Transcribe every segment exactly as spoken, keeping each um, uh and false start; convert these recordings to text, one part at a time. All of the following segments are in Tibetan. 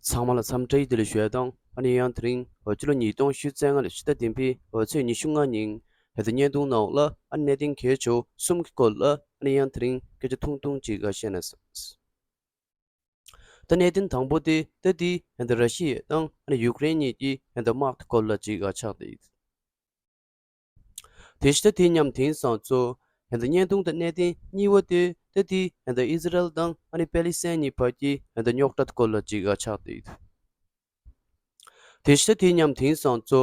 ཚང་མ་ལ་འཚམས་འདྲི་བདེ་ལེགས་ཞུ་ཡ་དང་། ཨ་ནི་ཡང་དེ་རིང་ཕྱི་ལོ་ཉིས་སྟོང་ཉི་ཤུ་རྩ་ལྔ་ལོའི་ཕྱི་ཟླ་བདུན་པའི་ཚེས་ཉི་ཤུ་ལྔ་ཉིན་ཧན་ད་བརྙན་ཐུང་ནང་ལ་ཨ་ནི་གནད་དོན་གལ་ཆེ་བ་གསུམ་གྱི་སྐོར་ལ་ཨ་ནི་ཡང་དེ་རིང་སྐད་ཆ་ཐུང་ཐུང་ཅིག་བཤད་ན་བསམ། ད་གནད་དོན་དང་པོ་དེ་ད་དེ་ཧན་ད་ར་ཤི་ཡ་དང་ཨ་ནི་ཡུཀ་རེན་གཉིས་ཀྱི་ཧན་ད་དམག་གི་སྐོར་ལ་ཅིག་ཆགས་བསྡད་ཡོད། དེ་བཞིན་ད་དེ་མཉམ་དེང་སང་ཚོ་ཧན་ད་བརྙན་ཐུང་དང་གནད་དོན་གཉིས་པ་དེ་ད་དེ་ཧན་ད་ཨི་ཟི་རལ་དང་ཨ་ནི་པེ་ལི་སི་ཐན་གཉིས་བར་གྱི་ཧན་ད་རྙོག་དྲ་སྐོར་ལ་ཅིག་ཆགས་བསྡད་ཡོད། དེ་བཞིན་ད་དེ་མཉམ་དེང་སང་ཚོ་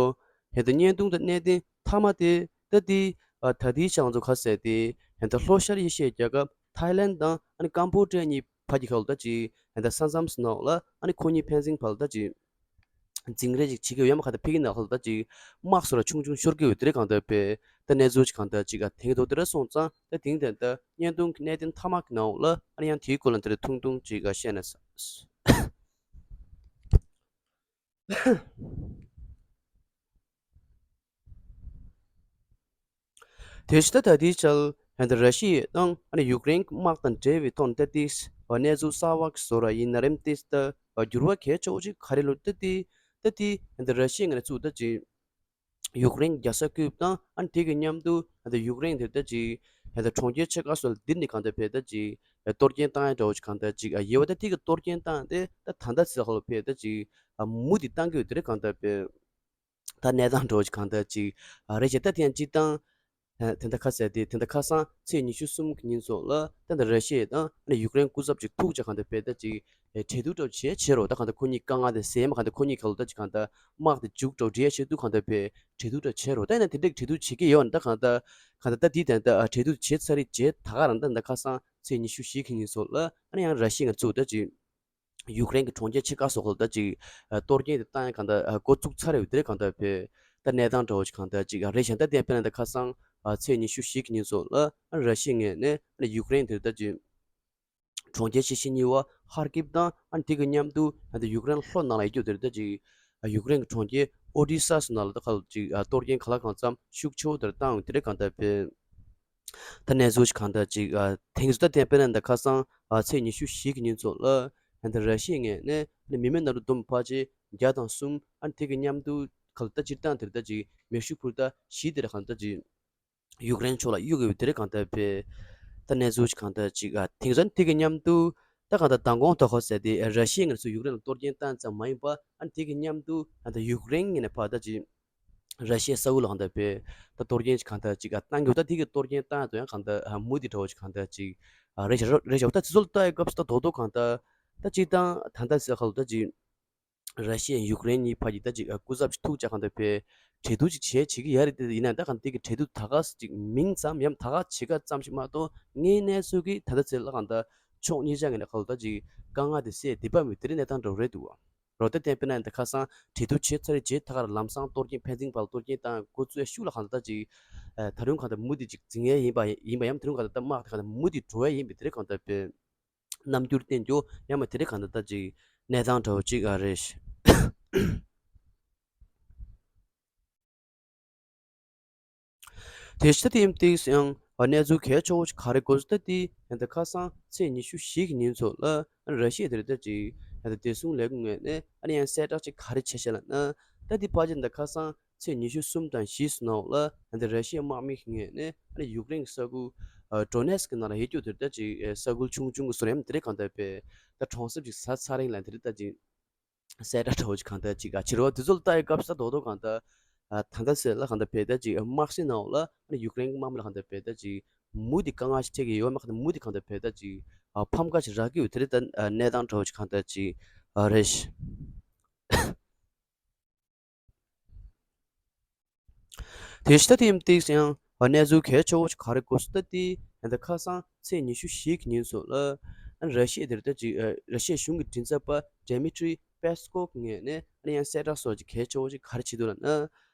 ཧན་ད་བརྙན་ཐུང་དང་གནད་དོན་མཐའ་མ་དེ་ད་དེ་ད་ལྟའི་ཆ་ང་ཚོ་ག་ཟེར་དེ་ཧན་ད་ལྷོ་ཤར་ཨེ་ཤི་ཡའི་རྒྱལ་ཁབ་ཐའི་ལན་དང་ཨ་ནི་ཀམ་པོ་ཌི་ཡ་གཉིས་བར་གྱི་ཁ་ལོ་ད་ཅིག་ཧན་ད་ས་མཚམས་ནང་ལ་ཨ་ནི་ཁོ་གཉིས་ཕན་ཚུན་བར་ལ་ད་ཅིག་འཛིང་རེས་ཅིག་བྱེད་ཀྱི་ཡོད་མ་ག་ད་ཕ་གི་ནང་ལ་ད་ཅིག་དམག་སོགས་ལ་ཆུང་ཆུང་ཤོར་གྱི་ཡོད་དེ་རེད། གང་ལྟར་པས་ད་གནས་ཚུལ་ཅིག་གང་ལྟར་ཅིག་ཨ་དེང་གི་ཐོག་དེ་ར་སོང་ཙང་ད་དེང་དེ་ད་བརྙན་ཐུང་གི་གནད་དོན་མཐའ་མ་གི་ནང་ལ་ཨ་ནི་ཡང་དེའི་སྐོར་ལ་དེ་རེད་ཐུང་ཐུང་ཅིག་ཨ་བཤད་ན་བསམ། དེ་བཞིན་ད་ལྟའི་ཆར་ཧན་ད་ར་ཤི་ཡ་དང་ཨ་ནི་ཡུཀ་རེན་གྱི་དམག་དང་འབྲེལ་བའི་ཐོག་ནས་ད་ཏིས་གནས་ཚུལ་གསར་བ་ཞིག་བཟོ་ར་ཡིན་ན་རེམ། ཏིས་ད་འགྱུར་བ་གལ་ཆེ་བོ་ཞིག་ག་རེ་ལོ་ད་ཏི་ད་ཏི་ཧན་ད་ར་ཤི་ཡ་ངོས་ནས་ཚུགས་ད་ཅིག་ཡུཀ་རེན་རྒྱལ་ས་ཀིབ་དང་ཨ་ནི་དེ་གི་མཉམ་དུ་ཧན་ད་ཡུཀ་རེན་དེ་ད་ཅིག་ཧན་ད་གྲོང་ཁྱེར་ཆེ་ཁག་སོགས་ལ་འདིར་ནི་གང་ད་བས་ད་ཅིག་གཏོར་སྐྱོན་བཏང་ཡ་འདྲ་བོ་ཞིག་གང་ད་ཅིག་ཡོད་པ། ད་དེ་གི་གཏོར་སྐྱོན་བཏང་དེ་ད་ད་ད་ཚེ་ཧ་ལོ་བས་ད་ཅིག་མུ་མཐུད་བཏང་གི་ཡོད་དེ་རེད། གང་ད་བས། ད་གནས་སྟངས་འདྲ་བོ་ཞིག་གང་ལྟར་ཅིག་ཨ་རེད་བྱས། ད་དེ་ཡང་སྤྱིར་བཏང་ཨ་དེ་འདྲ་ཁ་གསལ་ཏེ་དེ་འདྲ་ཁ་སང་ཚེས་ཉི་ཤུ་གསུམ་གི་ཉིན་སོགས་ལ་ད་ལྟ་ར་ཤི་ཡ་དང་ཨ་ནི་ཡུཀ་རེན་སྐུ་ཚབ་ཅིག་ཐུག་བྱས་གང་ལྟར་བས་ད་ཅིག་ཨེ་གྲོས་བསྡུར་འདྲ་བོ་བྱས་བྱས་རོགས། ད་གང་ལྟར་ཁོ་གཉིས་དཀའ་ངལ་དེ་སེལ་མ་གང་ལྟར་ཁོ་གཉིས་ག་ལོ་ད་ཅིག་གང་ལྟར་དམག་དེ་མཇུག་འགྲོ་འབྲི་ཡ་བྱེད་དུས་གང་ལྟར་བས་གྲོས་བསྡུར་འདྲ་བྱས་རོགས། ད་ཡིན་ན་དེ་འདྲའི་གྲོས་བསྡུར་བྱེད་ཀྱི་ཡོད་ན་ད་གང་ལྟར་གང་ལྟར་ད་དེའི་དོན་དུ་ཨ་གྲོས་བསྡུར་བྱས་ཚར་རེད་བྱས་ད་ག་རང་ད་ད་ཁ་སང་ཚེས་ཉི་ཤུ་བཞི་གི་ཉིན་སོགས་ལ་ཨ་ནི་ཡང་ར་ཤི་ཡ་ང་ཚུགས་ད་ཅིག་ཡུཀ་རེན་གྱི་གྲོང་ཁྱེར་ཆེ་ཁག་སོགས་ལ་ད་ཅིག་གཏོར་སྐྱོན་དེ་བཏང་ཡ་གང་ལྟར་འགོ་བཙུགས་ཚར་ཡོད་དེ་རེད། གང་ལྟར་བས་ད་གནས་སྟངས་འདྲ་བོ་ཞིག་གང་ལྟར་ཅིག་རེད་བཞིན་ད་གཏན་དཔེར་ན་ད་ཁ་སང་ཚེས་ཉི་ཤུ་བཞི་གི་ཉིན་སོགས་ལ་ར་ཤི་ཡའི་ངོས་ནས་ཡུཀ་རེན་དེར་ད་ཅིག་གྲོང་ཁྱེར་ཆེ་ཤོས་གཉིས་པ་ཧར་ཀིབ་དང་ཨ་ནི་དེ་གི་མཉམ་དུ་ད་ཡུཀ་རེན་ལྷོ་ནང་ལ་ཡོད་རྒྱུ་དེར་ད་ཅིག་ཡུཀ་རེན་གྱི་གྲོང་ཁྱེར་ཨོ་ཌི་ས་སོགས་ནང་ལ་ད་ག་ལ་ཅིག་གཏོར་སྐྱོན་ག་ལ་གང་འཚམ་ཤུགས་ཆེ་བོ་དེར་བཏང་ཡོད་དེ་རེད། གང་ལྟར་བས། ད་གནས་ཚུལ་ཞིག་གང་ལྟར་ཅིག་ཨ་དེང་སང་ད་གཏན་དཔེར་ན་ད་ཁ་སང་ཨ་ཚེས་ཉི་ཤུ་བཞི་གི་ཉིན་སོགས་ལ་ད་ར་ཤི་ཡའི་ངོས་ནས་ནི་མི་མེད་ན་རུ་བསྡོམས་ཕལ་ཆེར་བརྒྱ་དང་གསུམ་ཨ་ནི་དེ་གི་མཉམ་དུ་ག་ལ་ད་སྤྱིར་བཏང་དེར་ད་ཅིག་མེ་ཤུགས་འཕུར་མདའ་བཞི་དེ་རེད་གང་ལྟར་ཅིག་ཡུཀ་རེན་ཕྱོགས་ལ་གཡུག་ཡོད་དེ་རེད། གང་ལྟར་བས་ད་གནས་ཚུལ་ཞིག་གང་ལྟར་ཅིག་ཨ་དེང་སང་དེ་གི་མཉམ་དུ་ད་གང་ལྟར་མདང་དགོང་ད་ག་ཟེར་དེ་ར་ཤི་ཡའི་ངོས་སུ་ཡུཀ་རེན་ལ་གཏོར་སྐྱོན་བཏང་ཙམ་མ་ཡིན་པ་ཨ་ནི་དེ་གི་མཉམ་དུ་ད་ཡུཀ་རེན་ངོས་ནས་ཕར་ད་ཅིག་ར་ཤི་ཡའི་ས་ཁུལ་ལ་གང་ལྟར་བས་ད་གཏོར་སྐྱོན་ཞིག་གང་ལྟར་ཅིག་ཨ་བཏང་གི་ཡོད། ད་དེ་གི་གཏོར་སྐྱོན་བཏང་དུས་ཡང་གང་ལྟར་ཨ་མུ་མཐུད་འདྲ་བོ་ཞིག་གང་ལྟར་ཅིག་ཨ་རེད་ཤག་རེད་ཤག་ད་དེ་ཚོ་ལ་ལྟ་ཡི་སྐབས་སུ་ད་རྡོག་རྡོག་གང་ལྟར་ད་སྤྱིར་བཏང་ད་ལྟ་ཟེར་ཁ་ལོ་ད་ཅིག་ར་ཤི་ཡ་ཡུཀ་རེན་གཉིས་བར་གྱི་ད་ཅིག་ཨ་སྐུ་ཚབ་ཅིག་ཐུག་བྱས་གང་ལྟར་བས་གྲོས་བསྡུར་ཅིག་བྱས་བྱེད་ཀྱི་ཡ་རེད། དེ་ཡིན་ན་ད་གང་དེ་གི་གྲོས་བསྡུར་ད་ག་ཅིག་མིང་ཙམ་ཡང་ད་ག་བྱེད་ག་ཙམ་ཞིག་མ་གཏོགས་དངོས་གནས་ཚུལ་གྱི་ད་ལྟ་ཚེ་ལ་གང་ལྟར་ཕྱོགས་གཉིས་ཆ་ངོས་ནས་ཁ་ལོ་ད་ཅིག་དཀའ་ངལ་དེ་སེལ་བདེ་པ་མེད་དེ་རིང་གནས་སྟངས་འདྲ་བོ་རེད་འདུག་བ། རོ་ད་གཏན་དཔེར་ན་ད་ཁ་སང་གྲོས་བསྡུར་བྱས་ཚར་རེད་བྱས་ད་ག་ར་ལམ་སང་གཏོར་སྐྱོན་ཕན་ཚུན་བར་གཏོར་སྐྱོན་བཏང་འགོ་བཙུགས་ཡ་ཤུགས་ལ་གང་ལྟར་ད་ཅིག་ཨ་ད་རུང་གང་ལྟར་མུ་མཐུད་ཅིག་འཛིང་ཡ་ཡིན་པ་ཡིན་པ་ཡང་ད་རུང་གང་ལྟར་ད་དམག་དེ་གང་ལྟར་མུ་མཐུད་འགྲོ་ཡ་ཡིན་པའི་དེ་རེད། གང་ལྟར་བས་རྣམ་འགྱུར་བསྟན་རྒྱུ་ཡང་མ་དེ་རེད། གང་ལྟར་ད་ཅིག་གནས་སྟངས་འདྲ་བོ་ཅིག་ཨ་རེད། དེ་ཕྱི་དེ་ཡིན་ཏིག་ཡང་གནས་ཚུལ་གལ་ཆེ་བོ་ཞིག་ག་རེ་དགོས་ཟེར་ད་དེ་ཡང་ད་ཁ་སང་ཚེས་ཉི་ཤུ་བཞི་གི་ཉིན་ཚོ་ལ་ར་ཤི་ཡ་དེར་ད་ཅིག་ཡང་ད་བདེ་སྲུང་ལས་ཁུངས་ངོས་ནས་ཨ་ནི་ཡང་གསལ་བསྒྲགས་ཅིག་ག་རེ་བྱས་ཤག་ལབ་ན། ད་དེ་ཕལ་ཆེར་ད་ཁ་སང་ཚེས་ཉི་ཤུ་གསུམ་དང་བཞི་ནང་ལ་ཡང་ད་ར་ཤི་ཡ་དམག་མི་ངོས་ནས་ཨ་ནི་ཡུཀ་རེན་གྱི་ས་ཁུལ་ཌོ་ནེ་སི་ཀི་ནང་ལ་ཡོད་རྒྱུ་དེར་ད་ཅིག་ས་ཁུལ་ཆུང་ཆུང་གི་སོ་རེམ་དེ་རེད། གང་ལྟར་བས་ད་གྲོང་གསེབ་ཅིག་ཟ་ཚར་རིང་ལ་དེ་རེད་ད་ཅིག་གསལ་བསྒྲགས་འདྲ་བོ་ཅིག་གང་ལྟར་ཅིག་ཨ་བྱེད་རོགས། དེ་ཚོ་ལ་ལྟ་ཡི་སྐབས་སུ་ད་རྡོག་རྡོག་གང་ལྟར་ཨ་ད་ལྟ་ཟེར་ལ་གང་ལྟར་བས་ད་ཅིག་དམག་སྲིད་ནང་ལ་ཨ་ནི་ཡུཀ་རེན་གྱི་དམག་མི་ལ་གང་ལྟར་བས་ད་ཅིག་མུ་མཐུད་དཀའ་ངལ་ཞིག་འཕྲད་ཀྱི་ཡོད་མ་གང་ལྟར་མུ་མཐུད་གང་ལྟར་བས་ད་ཅིག་ཨ་ཕམ་ཁ་ཞིག་རག་གི་ཡོད་དེ་རེད། ད་ཨ་གནས་སྟངས་འདྲ་བོ་ཅིག་གང་ལྟར་ཅིག་ཨ་རེད། དེ་ཕྱི་ད་དེ་ཡིན་ཏིག་ཡང་གནས་ཚུལ་གལ་ཆེ་བོ་ཞིག་ག་རེ་དགོས་ཟེར་ད་དེ་ཡང་ད་ཁ་སང་ཚེས་ཉི་ཤུ་བཞི་གི་ཉིན་སོགས་ལ་ཨ་ནི་ར་ཤི་ཡ་དེར་ད་ཅིག་ཨ་ར་ཤི་ཡ་གཞུང་གི་མགྲིན་ཚབ་པ་ཌེ་མི་ཏྲི་པེ་སི་ཀོབ་ངོས་ནས་ཨ་ནི་ཡང་གསལ་བསྒྲགས་སོགས་ཀྱི་གལ་ཆེ་བོ་ཞིག་ག་རེ་བྱེད་འདུག་ལབ་ན།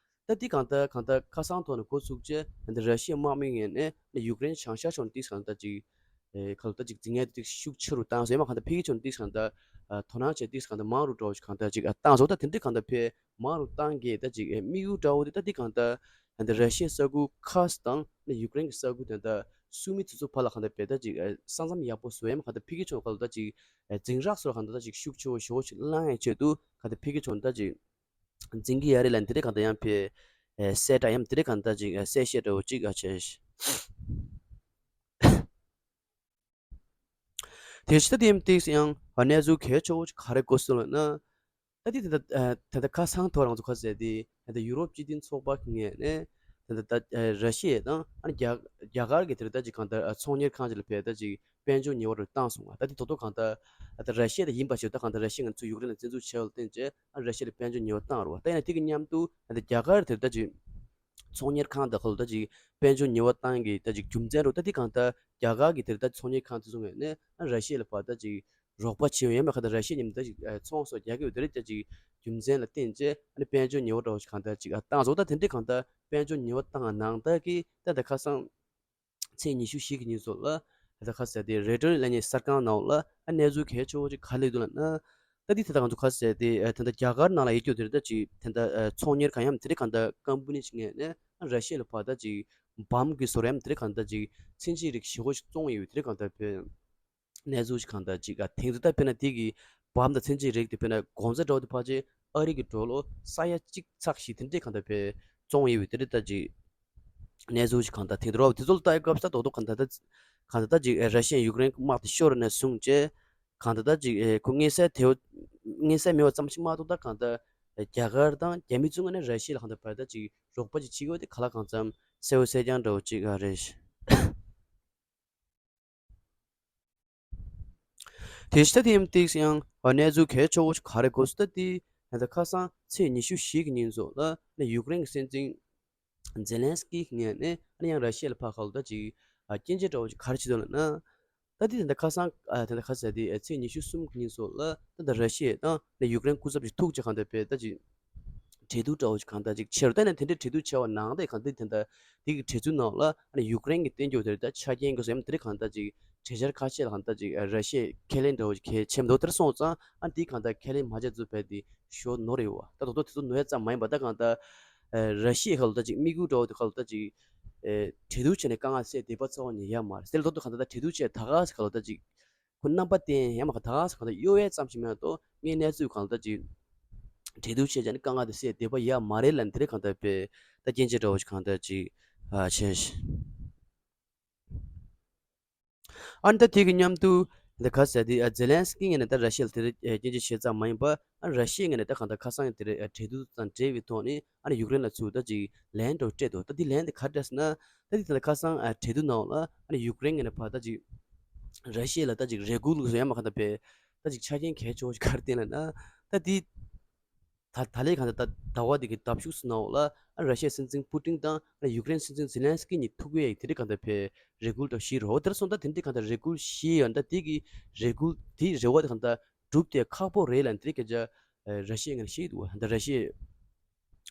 ད་འདི་གང་ལྟར་གང་ལྟར་ཁ་སང་ཐོག་ནས་འགོ་ཚུགས་རྗེས་ཨ་ནི་ར་ཤི་ཡའི་དམག་མི་ངོས་ནས་ཨ་ནི་ཡུཀ་རེན་བྱང་ཤར་ཕྱོགས་ནས་ཏིག་གང་ལྟར་ཅིག་ཨེ་གང་ལྟར་ཅིག་འཛིང་ཡ་དེ་ཏིག་ཤུགས་ཆེ་རུ་བཏང་སོང་། ཡང་མ་གང་ལྟར་ཕ་གི་ཕྱོགས་ནས་ཏིག་གང་ལྟར་ཨ་དོ་སྣང་བྱས་ཏིག་གང་ལྟར་མང་རུ་འགྲོ་བ་ཞིག་གང་ལྟར་ཅིག་ཨ་བཏང་སོང་། ད་དེ་འདྲའི་གང་ལྟར་ཕར་མང་རུ་བཏང་གི་ད་ཅིག་ཨེ་དམིགས་ཡུལ་འདྲ་བོ་དེ་ད་འདི་གང་ལྟར་ཨ་ནི་ར་ཤི་ཡའི་ས་ཁུལ་ཁ་ས་དང་ཨ་ནི་ཡུཀ་རེན་གྱི་ས་ཁུལ་དེ་ད་ སུ་མི་དེ་ཚོ་ཕར་ལ་གང་ལྟར་བེད་ད་ཅིག་ཨ་ས་མཚམས་ཡག་པོ་བཟོ་ཡ་མ་གང་ལྟར་ཕ་གི་ཕྱོགས་གང་ལྟར་ཅིག་ཨ་འཛིང་རགས་སོགས་གང་ལྟར་ཅིག་ཤུགས་ཆེ་བོ་ཞེ་བོ་ཅིག་བླང་ཡ་ཆེད་དུ་གང་ལྟར་ཕ་གི་ཕྱོགས་ད་ཅིག་འཛིང་གི་ཡ་རེད་ལ་འདི་རེད་གང་ལྟར་ཡང་ཕེ་ཨ་གསལ་བསྒྲགས་ཡང་འདི་རེད་གང་ལྟར་ཅིག་ཨ་གསལ་བཤད་འདྲ་བོ་ཅིག་ཨ་བྱས། དེ་ཕྱི་ད་དེ་ཡང་ཏིག་ཡང་གནས་ཚུལ་གལ་ཆེ་བོ་ག་རེ་གོ་སོང་ལབ་ན། ད་དེ་ད་ལྟ་ད་ལྟ་ཁ་སང་ཐོག་རང་ཚོ་ཁ་ཟེར་དེ་ད་ལྟ་ཡུ་རོབ་སྤྱི་མཐུན་ཚོགས་པ་ངོས་ནས་ད་ལྟ་ད་ར་ཤི་ཡ་དང་ཨ་ནི་རྒྱ་རྒྱ་གར་གྱི་དེ་ད་ཅིག་གང་ལྟར་ཚོང་གཉེར་ཁང་ཅིག་ལ་ཕེབས་ད་ཅིག་དཔལ་འབྱོར་ཉེས་པ་རུ་བཏང་སོང་བ། ད་དེ་ཐོག་ཐོག་གང་ལྟར་ད་ར་ཤི་ཡ་ད་ཡིན་པ་ཞིག་ད་གང་ལྟར་ར་ཤི་ཡ་ང་ཚོ་ཡུཀ་རེན་ལ་བཙན་འཛུལ་བྱས་པ་ལ་བརྟེན་བྱས་ཨ་ར་ཤི་ཡ་ལ་དཔལ་འབྱོར་ཉེས་པ་བཏང་རུ་བ། ད་ཡིན་ན་དེ་གི་མཉམ་དུ་ད་ལྟ་རྒྱ་གར་དེ་ད་ཅིག་ཚོང་གཉེར་ཁང་དང་ཁ་ལོ་ད་ཅིག་དཔལ་འབྱོར་ཉེས་པ་བཏང་གི་ད་ཅིག་རྒྱུ་མཚན་རུ་ད་དེ་གང་ལྟར་རྒྱ་གར་གྱི་དེར་ད་ཚོང་གཉེར་ཁང་དེ་ཚོ་ངོས་ནས་ཨ་ར་ཤི་ཡ་ལ་ཕར་ད་ཅིག་རོགས་པ་བྱེད་ཡོང་ཡ་མ་གང་ལྟར་ར་ཤི་ཡ་མཉམ་དུ་ད་ཅིག་ཨ་ཚོང་སོགས་རྒྱག་གི་ཡོད་དེ་རེད། ད་ཅིག་རྒྱུ་མཚན་ལ་བརྟེན་བྱས་ཨ་ནི་དཔལ་འབྱོར་ཉེས་པ་འདྲ་བོ་ཞིག་གང་ལྟར་ཅིག་ཨ་བཏང་སོང་། ད་དེ་འདྲའི་གང་ལྟར་དཔལ་འབྱོར་ཉེས་པ་བཏང་ནང་ལྟར་གྱི་ད་ད་ཁ་སང་ཚེས་ཉི་ཤུ་བཞི་གི་ཉིན་སོགས་ལ་ད་ད་ཁ་ཟེར་དེ་རོའི་ཊར་ལབ་མཁན་གསར་ཁང་ནང་ལ་ཨ་གནས་ཚུལ་གལ་ཆེ་བོ་ཅིག་ག་རེ་སླེབས་འདུག་ལབ་ན། ད་འདི་ད་ལྟ་ང་ཚོ་ག་ཟེར་དེ་ཨ་ད་ལྟ་རྒྱ་གར་ནང་ལ་ཡོད་རྒྱུ་དེ་རེད། ད་ཅིག་ད་ལྟ་ཨ་ཚོང་གཉེར་ཁང་ཡང་དེ་རེད་གང་ལྟར་ཀམ་པ་ནི་ཞིག་ངོས་ནས་ཨ་ར་ཤི་ཡ་ལ་ཕར་ད་ཅིག་བམ་གྱི་བཟོ་རིམ་དེ་རེད་གང་ལྟར་ཅིག་ཚན་ཆེ་རིགས་ཞེ་པོ་ཞིག་བཙོང་ཡོད་དེ་རེད་གང་ལྟར་བོད་གནས་ཚུལ་ཞིག་གང་ལྟར་ཅིག་ཨ་ཐེངས་དུ་ད་དཔེར་ན་དེ་གི་བམ་དང་ཚན་ཆེ་རིགས་དེ་དཔེར་ན་གོང་ཚད་འདྲ་བོ་དེ་ཕལ་ཆེར་ཨ་རི་གི་ཌོ་ལར་ས་ཡ་གཅིག་ཚེག་བཞི་དེ་འདྲས་གང་ལྟར་བོད་བཙོང་ཡོད་དེ་རེད། ད་ཅིག་གནས་ཚུལ་ཞིག་གང་ལྟར་ཐེངས་དུ་རོབ་དེ་ཚོ་ལ་ལྟ་ཡི་སྐབས་སུ་ད་རྡོག་རྡོག་གང་ལྟར་ད་གང་ལྟར་ད་ཅིག་ཨེ་ར་ཤི་ཡ་ཡུཀ་རེན་དམག་དེ་ཤོར་ནས་བཟུང་བྱས་གང་ལྟར་ད་ཅིག་ཨེ་ཁོ་མངོན་གསལ་དེ་མངོན་གསལ་མེད་པ་ཙམ་ཞིག་མ་གཏོགས་ད་གང་ལྟར་ཨེ་རྒྱ་གར་དང་རྒྱ་མི་ཚོའི་ངོས་ནས་ར་ཤི་ཡ་ལ་གང་ལྟར་བར་ད་ཅིག་རོགས་པ་ཅིག་བྱེད་དགོས་དེ་ག་ལ་གང་འཚམ་གསལ་པོ་གསལ་རྐྱང་འདྲ་བོ་ཅིག་ཨ་རེད། དེ་ཕྱི་ད་དེ་ཡང་ཏིག་ཡང་གནས་ཚུལ་གལ་ཆེ་བོ་ཞིག་ག་རེ་གོ་སོང་ད་དེ་ད་ལྟ་ཁ་སང་ཚེས་ཉི་ཤུ་བཞི་གི་ཉིན་སོགས་ལ་ནི་ཡུཀ་རེན་གྱི་སྲིད་འཛིན་ཛེ་ལན་སི་ཀི་ངོས་ནས་ཨ་ནི་ཡང་ར་ཤི་ཡ་ལ་ཕར་ཁ་ལོ་ད་ཅིག་ཨ་སྐྱོན་བརྗོད་འདྲ་བོ་ཅིག་ག་རེ་བྱེད་འདུག་ལབ་ན། ད་དེ་ད་ལྟ་ཁ་སང་ཨ་ད་ལྟ་ཁ་སང་དེ་ཨ་ཚེས་ཉི་ཤུ་གསུམ་གྱི་ཉིན་སོགས་ལ་ད་ལྟ་ར་ཤི་ཡ་དང་ནི་ཡུཀ་རེན་སྐུ་ཚབ་ཅིག་ཐུག་ཅིག་གང་ལྟར་བས་ད་ཅིག་གྲོས་བསྡུར་འདྲ་བོ་ཅིག་གང་ལྟར་ཅིག་བྱས་རུ་ད་ནི་དེ་འདྲའི་གྲོས་བསྡུར་བྱས་པ་ནང་དེ་གང་ལྟར་དེ་ད་དེ་གི་གྲོས་ཚུལ་ནང་ལ་ཨ་ནི་ཡུཀ་རེན་གྱི་བསྟན་རྒྱུ་དེ་ད་ཆ་རྐྱེན་གྱི་སོ་ཡམ་དེ་རིགས་གང་ལྟར་ཅིག་གྲོས་འཆར་ཁ་ཤས་ལ་གང་ལྟར་ཅིག་ཨ་ར་ཤི་ཡ་ཁས་ལེན་འདྲ་བོ་ཅིག་གལ་ཆེ་མི་འདུག་དེར་སོང་ཙང་ཨ་ནི་དེ་གང་ལྟར་ཁས་ལེན་མ་བྱས་ཚུལ་བས་དེ་ཞོ་ནོར་ཡོད་བ། ད་དོ་དོ་དེ་ཚོ་ནོར་ཡ་ཙམ་མ་ཡིན་པ་ད་གང་ལྟར་ཨ་ར་ཤི་ཡའི་ཁ་ལོ་ད་ཅིག་དམིགས་ཡུལ་འདྲ་བོ་དེ་ཁ་ལོ་ད་ཅིག་ཨེ་གྲོས་བསྡུར་བྱས་ནས་དཀའ་ངལ་སེལ་འདོད་པ་ཚ་བ་ཉིད་ཡོད་མ་རེད། དེ་ལ་ལྡོག་ཏུ་གང་ལྟར་གྲོས་བསྡུར་བྱས་ད་ག་ཟེ་ག་ལ་ད་ཅིག་ཁོ་རྣམ་པ་བསྟན་ཡང་མ་ག་ད་ག་ཟེ་ག་ལ་གཡོ་བའི་ཙམ་ཞིག་མེད་དོ། ངའི་གནས་ཚུལ་གང་ལ་ད་ཅིག་གྲོས་བསྡུར་བྱས་བྱས་ནས་དཀའ་ངལ་དེ་སེལ་འདོད་པ་ཡོད་མ་རེད་ལབ་ནས་དེ་རེད་གང་ལྟར་པའི་ད་སྐྱོན་བརྗོད་འདྲ་བོ་ཞིག་གང་ལྟར་ཅིག་ཨ་བྱས་ཤིང་། ཨ་ནི་ད་དེ་གི་མཉམ་དུ་ད་ག་ཟེ་དེ་ཨ་ཛེ་ལན་སི་ཀི་ངོས་ནས་ད་ར་ཤི་ཡ་ལ་དེ་རེད་སྐྱོན་བརྗོད་བྱས་ཙམ་མ་ཡིན་པ། ཨ་ར་ཤི་ཡའི་ངོས་ནས་ད་གང་ལྟར་ཁ་སང་ཡང་དེ་རེད་གྲོས་བསྡུར་དང་འབྲེལ་བའི་ཐོག་ནས་ཨ་ནི་ཡུཀ་རེན་ལ་ཚུར་ད་ཅིག་ལན་འདྲ་བོ་སྤྲད་འདུག་ད་འདི་ལན་དེ་ག་རེ་སྤྲད་ཟེར་ན། ད་འདི་ད་ལྟ་ཁ་སང་ཨ་གྲོས་བསྡུར་ནང་ལ་ཨ་ནི་ཡུཀ་རེན་ངོས་ནས་ཕར་ད་ཅིག་ར་ཤི་ཡ་ལ་ད་ཅིག་རེ་སྐུལ་ལུགས་སུ་ཡང་མ་གང་ལྟར་པའི་ད་ཅིག་ཆ་རྐྱེན་གལ་ཆེ་བོ་ཞིག་ག་རེ་བསྟན་ལབ་ན། ད་འདི་ད་ད་ལན་གང་ལྟར་ད་ཟླ་བ་འདི་གི་ཟླ་གཞུག་ཙམ་ནང་ལ་ཨ་ར་ཤི་ཡའི་སྲིད་འཛིན་པུ་ཏིན་དང་ཨ་ཡུཀ་རེན་སྲིད་འཛིན་ཛེ་ལན་སི་ཀི་གཉིས་ཐུག་ཡས་དེ་འདྲའི་གང་ལྟར་པའི་རེ་སྐུལ་འདྲ་བོ་ཞིག་རེད། དེར་སོང་ད་དེ་འདྲའི་གང་ལྟར་རེ་སྐུལ་ཞིག་ཡོད་ན་ད་འདི་གི་རེ་སྐུལ་དེའི་རེ་བ་དེ་གང་ལྟར་སྒྲུབ་དེ་ཁག་པོ་རེད་ལབ་ནས་དེ་སྐད་ཆ་ཨ་ར་ཤི་ཡའི་ངོས་ནས་བཤད་འདུག་ད་ར་ཤི་ཡའི་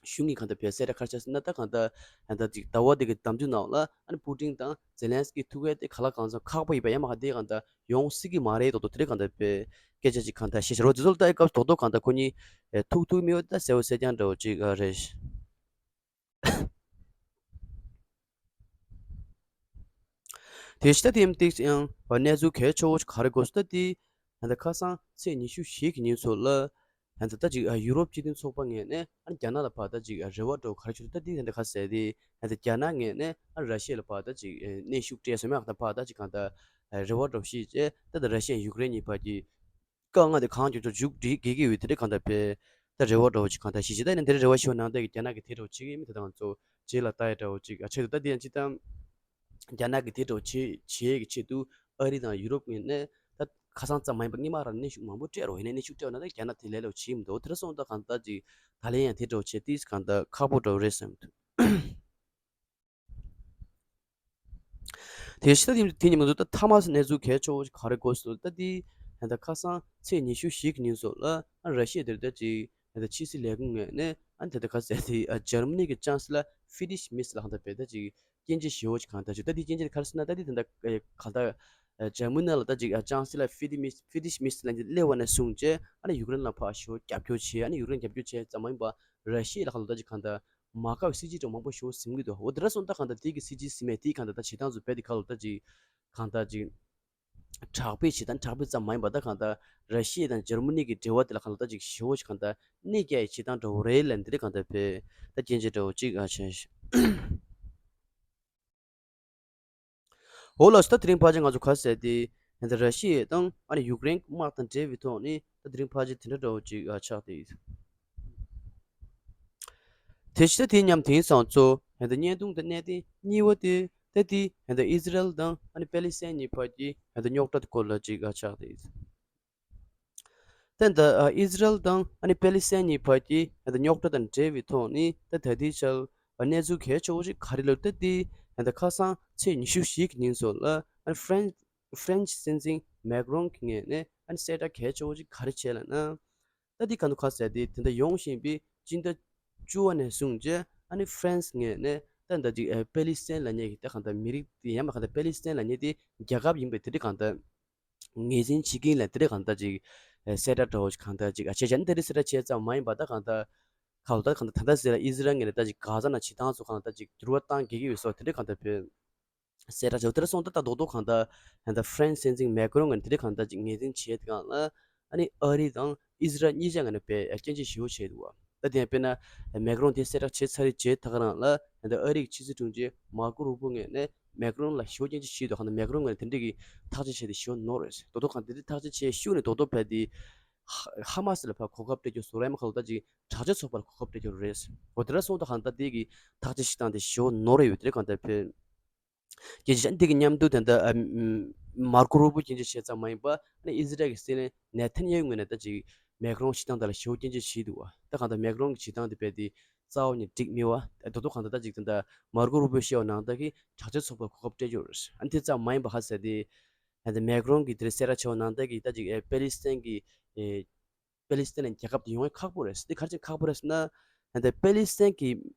གཞུང་གིས་གང་ལྟར་བས་གསལ་བསྒྲགས་ག་རེ་བྱས་ཟེར་ན། ད་གང་ལྟར་ད་ལྟ་ཅིག་ཟླ་བ་འདི་གི་མདའ་མཇུག་ནང་ལ་ཨ་ནི་པུ་ཏིན་དང་ཛེ་ལན་སི་ཀི་ཐུག་ཡས་དེ་ག་ལ་གང་འཚམ་ཁག་པོ་ཡིན་པ་ཡང་མ་ག་དེ་གང་ལྟར་ཡོང་སྲིད་ཀྱི་མ་རེད། དོ་དོ་དེ་རིགས་གང་ལྟར་བས་སྐད་ཆ་ཅིག་གང་ལྟར་བཤད་བཞག་རོགས་དེ་ཚོ་ལ་ལྟ་ཡི་སྐབས་སུ་དོ་དོ་གང་ལྟར་ཁོ་གཉིས་ཨེ་ཐུག་ཐུག་མི་ཡོད་ད་གསལ་བོ་གསལ་རྐྱང་འདྲ་བོ་ཅིག་ཨ་རེད། དེ་ཕྱི་ད་དེ་ཡང་ཏིག་ཡང་གནས་ཚུལ་གལ་ཆེ་བོ་ཞིག་ག་རེ་གོ་སོང་ད་དེ། ད་ལྟ་ཁ་སང་ཚེས་ཉི་ཤུ་བཞི་གི་ཉིན་སོགས་ལ་ད་ལྟ་ད་ཅིག་ཨ་ཡུ་རོབ་སྤྱི་མཐུན་ཚོགས་པ་ངོས་ནས་ཨ་རྒྱ་ནག་ལ་ཕར་ད་ཅིག་ཨ་རེ་བ་འདྲ་བོ་ག་རེ་བྱུང་ད་དེ་ད་ལྟ་ཁ་ཟེར་དེ་ད་ལྟ་རྒྱ་ནག་ངོས་ནས་ཨ་ར་ཤི་ཡ་ལ་ཕར་ད་ཅིག་ཨ་གནོན་ཤུགས་སྤྲད་སོང་ཡང་ད་ཕར་ད་ཅིག་གང་ལྟར་ཨ་རེ་བ་འདྲ་བོ་ཞིག་བྱས་ད་ལྟ་ར་ཤི་ཡ་ཡུཀ་རེན་གཉིས་བར་གྱི་དཀའ་ངལ་དེ་གང་མགྱོགས་མགྱོགས་མཇུག་སྒྲིལ་དགོས་ཀྱི་ཡོད་དེ་འདྲ་གང་ལྟར་བས་ད་རེ་བ་འདྲ་བོ་ཞིག་གང་ལྟར་ཞིག་བྱས་ད་ནི་དེ་རེ་བ་ཞིག་ནང་ལྟར་གྱི་རྒྱ་ནག་གིས་དེ་འདྲ་བོ་བྱེད་ཀྱི་ཡིན་མིན་དེ་དང་ང་ཚོ་རྗེས་ལ་ལྟ་ཡ་འདྲ་བོ་ཅིག་ཨ་ཆེད་དུ་ད་དེ་ཡང་ཅི་ལྟར་རྒྱ་ནག་གིས་དེ་འདྲ་བོ་བྱེད་བྱེད་ཀྱི་ཆེད་དུ་ཨ་རི་དང་ཡུ་རོབ་ངོས་ནས་ད་ཁ་སང་ཙམ་མ་ཡིན་པ་སྔོན་མ་རང་གནོན་ཤུགས་མང་པོ་སྤྲད་རོགས་ཡིན་ནའི་གནོན་ཤུགས་སྤྲད་པ་ན་ད་རྒྱ་ནག་དེ་ལས་ལོག་བྱེད་མི་འདུག་དེ་འདྲ་སོང་ད་གང་ལྟར་ཅིག་ད་ལན་ཡང་དེ་འདྲ་བོ་བྱེད་དུས་གང་ལྟར་ཁག་པོ་འདྲ་བོ་རེད་བསམ་འདུག་དེ་ཕྱི་ད་དེ་དེ་ཉིན་མ་གཏོགས་ད་ཐ་མ་གནས་ཚུལ་གལ་ཆེ་བོ་ག་རེ་གོ་སོང་ད་དེ་ད་ལྟ་ཁ་སང་ཚེས་ཉི་ཤུ་བཞི་གི་ཉིན་སོགས་ལ་ཨ་ར་ཤི་ཡ་དེར་ད་ཅིག་ད་ལྟ་ཕྱི་སྲིད་ལས་ཁུངས་ངོས་ནས་ཨ་ད་ལྟ་ག་ཟེར་དེ་ཨ་འཇར་མ་ནི་གི་ཅང་སི་ལར་ཧྥི་ཌི་ཤི་མེར་ལ་གང་ལྟར་བས་ད་ཅིག་སྐྱོན་བརྗོད་ཞེ་བོ་ཅིག་གང་ལྟར་བྱུང་ད་དེ་སྐྱོན་བརྗོད་ག་རེ་ཟེར་ན་ད་དེ་ད་ལྟ་གང་ལྟར་འཇར་མ་ནི་ལ་ད་ཅིག་ཨ་ཅང་སི་ལར་ཧྥི་ཌི་མེར་ཧྥི་ཌི་ཤི་མེར་ལ་སླེབས་པ་ནས་བཟུང་བྱས་ཨ་ནི་ཡུཀ་རེན་ལ་ཕར་ཞེ་བོ་རྒྱབ་སྐྱོར་བྱས་ཨ་ནི་ཡུཀ་རེན་རྒྱབ་སྐྱོར་བྱས་ཙམ་མ་ཡིན་པ་ར་ཤི་ཡ་ལ་གང་ལྟར་ད་ཅིག་གང་ལྟར། མ་དགའ་བའི་སྲིད་ཇུས་ཀྱང་མང་པོ་ཞིག་ཟིན་གྱི་འདུག་འོ་དེ་འདྲ་སོང་ཙང་ད་གང་ལྟར་དེ་གི་སྲིད་ཇུས་ཟིན་མེད་དེ་གང་ལྟར་ད་བྱེད་སྟངས་ཚོ་རྦད་དེ་ག་ལ་ད་ཅིག་གང་ལྟར་ཅིག་དྲག་པོའི་བྱེད་སྟངས་དྲག་པོའི་ཙམ་མ་ཡིན་པ་ད་གང་ལྟར་ར་ཤི་ཡ་དང་འཇར་མ་ནི་གི་འབྲེལ་བ་དེ་ལ་གང་ལྟར་ད་ཅིག་ཞེ་པོ་ཞིག་གང་ལྟར་གནོད་སྐྱེལ་ཡའི་བྱེད་སྟངས་འདྲ་བོ་རེད་ལབ་འདི་རེད་གང་ལྟར་བས་ད་སྐྱོན་ཆ་འདྲ་བོ་ཅིག་ཨ་བྱས། འོ་ལགས་སོ། ད་དེ་རིང་ཕལ་ཆེར་ང་ཚོ་ག་ཟེར་ཏེ་ད་ར་ཤི་ཡ་དང་ཨ་ནི་ཡུཀ་རེན་དམག་དང་འབྲེལ་བའི་ཐོག་ནས་ད་དེ་རིང་ཕལ་ཆེར་དེ་འདྲ་འདྲ་བོ་ཅིག་ཨ་ཆགས་ཏེ་ཡོད། དེ་བཞིན་དེ་མཉམ་དེང་སང་ཚོ་ད་བརྙན་ཐུང་དང་གནད་དོན་གཉིས་པ་དེ་ད་དེ་ད་ཨི་ཟི་རལ་དང་ཨ་ནི་པེ་ལི་སི་ཐན་གཉིས་བར་གྱི་ད་རྙོག་དྲ་སྐོར་ལ་ཅིག་ཨ་ཆགས་ཏེ་ཡོད། ད་ད་ཨི་ཟི་རལ་དང་ཨ་ནི་པེ་ལི་སི་ཐན་གཉིས་བར་གྱི་ད་རྙོག་དྲ་དང་འབྲེལ་བའི་ཐོག་ནས་ད་ད་ལྟའི་ཆར་གནས་ཚུལ་གལ་ཆེ་བོ་ཞིག་ག་རེ་ལབ་ད་དེ་ད་ཁ་སང་ཚེས་ཉི་ཤུ་བཞི་གི་ཉིན་སོགས་ལ་ཨ་ནི་ཧྥ་རན་ཧྥ་རན་སི་སྲིད་འཛིན་མེག་རོན་གྱི་ངོས་ནས་ཨ་ནི་གསལ་བསྒྲགས་གལ་ཆེ་བོ་ཞིག་ག་རེ་བྱས་ལབ་ན། ད་འདི་ག་འདུག་ག་ཟེར་ཏེ་དེ་འདྲ་ཡོང་བཞིན་པའི་སྤྱི་ཟླ་བཅུ་པ་ནས་བཟུང་རྗེས་ཨ་ནི་ཧྥ་རན་སི་ངོས་ནས་ད་ད་ཅིག་ཨེ་པེ་ལི་སི་ཐན་ལབ་མཁན་གྱི་ད་གང་ལྟར་མི་རིགས་དེ་ཡང་མ་གང་ལྟར་པེ་ལི་སི་ཐན་ལབ་མཁན་དེ་རྒྱལ་ཁབ་ཡིན་པའི་དེ་འདྲ་གང་ལྟར་ངོས་འཛིན་བྱེད་ཀྱིན་ལ་དེ་འདྲ་གང་ལྟར་ཅིག་ཨེ་གསལ་བསྒྲགས་འདྲ་བོ་ཞིག་གང་ལྟར་ཅིག་ཨ་བྱས་བྱས་ནས་དེ་འདྲ་གསལ་བསྒྲགས་བྱས་ཙམ་མ་ཡིན་པ་ད་གང་ལྟར་ག་ལ་ད་གང་ལྟར་ད་ལྟ་ཟེར་ལ་ཨི་ཟི་རལ་ངོས་ནས་ད་ཅིག་གྷ་ཛ་ནང་བྱེད་སྟངས་ཚོ་གང་ལྟར་ཅིག་འགྱུར་བ་བཏང་གི་ཡོད་སོགས་དེ་འདྲ་གང་ལྟར་བོད། གསལ་བསྒྲགས་བྱས་དེ་འདྲ་སོང་ད་ད་རྡོག་རྡོག་གང་ལྟར་ད་ཧྥ་རན་སི་སྲིད་འཛིན་མེག་རོན་ངོས་ནས་དེ་འདྲ་གང་ལྟར་ཅིག་ངོས་འཛིན་བྱས་དེ་གང་ལ་ཨ་ནི་ཨ་རི་དང་ཨི་ཟི་རལ་གཉིས་ཆ་ངོས་ནས་དཔེ་སྐྱོན་བརྗོད་ཞེ་པོ་བྱས་འདུག་བ། ད་དེ་ཡང་དཔེར་ན་མེག་རོན་དེ་གསལ་བསྒྲགས་བྱས་ཚར་རེད་བྱས་ད་ག་རང་ལ་ད་ཨ་རི་གི་ཕྱི་སྲིད་དྲུང་ཆེ་མར་ཀོ་རུ་པོ་ངོས་ནས་མེག་རོན་ལ་ཞེ་པོ་སྐྱོན་བརྗོད་བྱས་འདུག་གང་ལྟར་མེག་རོན་ངོས་ནས་དེ་འདྲ་གི་ཐག་གཅོད་བྱས་ཏེ་ཞེ་པོ་ནོར་རེད། རྡོག་རྡོག་གང་ལྟར་དེ་འདྲ་ཐག་གཅོད་བྱས་ཤུགས་ནས་རྡོག་རྡོག་བས་དེ་ཧ་མ་སི་ལ་ཕར་གོ་སྐབས་སྤྲད་རྒྱུ་བཟོ་ར་མ་ག་ལ་ད་ཅིག་དྲག་ཆས་ཚོགས་པར་གོ་སྐབས་སྤྲད་རྒྱུ་རེད། འོ་དེ་འདྲ་སོང་ད་གང་ལྟར་དེ་གི་ཐག་གཅོད་བྱེད་སྟངས་དེ་ཞེ་པོ་ནོར་རེ་ཡོད་དེ་གང་ལྟར་བས། སྐད་ཆ་འདི་གི་མཉམ་དུ་ད་ལྟ་ཨ་མར་ཀོ་རུ་པོ་སྐྱོན་བརྗོད་བྱས་ཙམ་མ་ཡིན་པ་ཨ་ནི་ཨི་ཟི་རལ་གྱི་སྲིད་བློན་ནེ་ཐན་ཡ་ཧུ་ངོས་ནས་ད་ཅིག་མེག་རོན་བྱེད་སྟངས་དེ་ལ་ཞེ་པོ་སྐྱོན་བརྗོད་བྱས་འདུག་བ། ད་གང་ལྟར་མེག་རོན་གྱི་བྱེད་སྟངས་དེ་རྦད་དེ་རྩ་བ་ནས་འགྲིག་མེད་བ། རྡོག་རྡོག་གང་ལྟར་ད་ཅིག་ད་ལྟ་མར་ཀོ་རུ་པོ་བཤད་པ་ནང་ལྟར་གྱི་དྲག་ཆས་ཚོགས་པར་གོ་སྐབས་སྤྲད་རྒྱུ་རེད། ཨ་ནི་དེ་ཙམ་མ་ཡིན་པ་ཧ་ཟེར་ཏེ་ད་ལྟ་མེག་རོན་གྱིས་དེར་གསལ་བསྒྲགས་བྱས་པ་ནང་ལྟར་གྱི་ད་ཅིག་ཨེ་པེ་ལི་སི་ཐན་གྱི་ཨེ་པེ་ལི་སི་ཐན་ལ་རྒྱལ་ཁབ་དེ་ཡོང་ཡ་ཁག་པོ་རེད། དེ་ག་རེ་བྱས་ཁག་པོ་རེད་ཟེར་ན། ད་པེ་ལི་སི་ཐན་གྱི་